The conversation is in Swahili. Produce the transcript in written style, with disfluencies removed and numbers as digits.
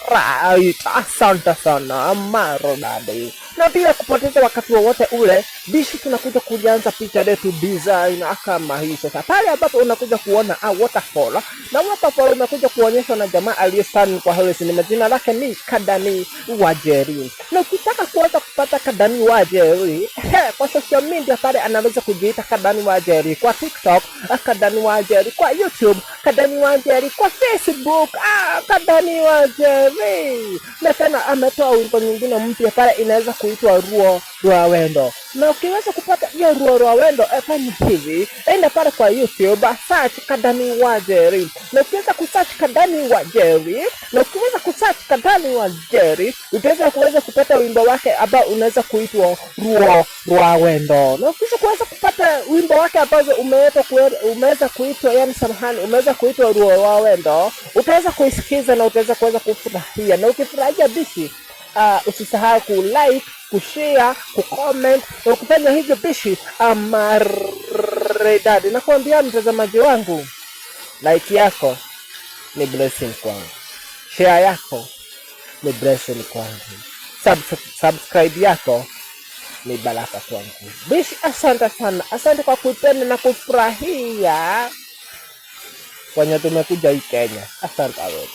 Alright, asante sana marodadi. Na bila kupoteza wakati wowote ule, bishi tunakuja kulianza picha letu design kama hii sasa, pale ambapo unakuja kuona waterfall, na waterfall umekuja kuonyeshwa na jamaa aliyestand kwa hili sinema, jina lake ni Kadani Wajeri. Na ukitaka kuweza kupata Kadani Wajeri kwa social media pale anaweza kujiita Kadani Wajeri kwa TikTok, Kadani Wajeri kwa YouTube, Kadani Wajeri kwa Facebook, Kadani Wajeri. Na tena ametoa wimbo nyingine mpya pale inaweza kuitwa Ruo Rwa Wendo, na ukiweza kupata hiyo Ruo Rwa Wendo, fanya hivi, enda pale kwa YouTube, search Kadani Wajeri, na ukiweza kusearch Kadani Wajeri, na ukiweza kusearch Kadani Wajeri, utaweza kuweza kupata wimbo wake ambao unaweza kuitwa Ruo Rwa Wendo, na ukiweza kuweza kupata wimbo wake ambao umeweza kuitwa, yani samahani, umeweza kuitwa Ruo Rwa Wendo, utaweza kuisikiza na utaweza kuweza kufurahia, na ukifurahia bishi, usisahau ku like, kushare, kucomment na kufanya hivyo bishi amaredadi. Nakuambia mtazamaji wangu, like yako ni blessing kwangu, share yako ni blessing kwangu, subscribe yako ni baraka kwangu. Bishi, asante sana, asante kwa kuipenda na kufurahia kwenye tumekuja hii Kenya. Asante wewe.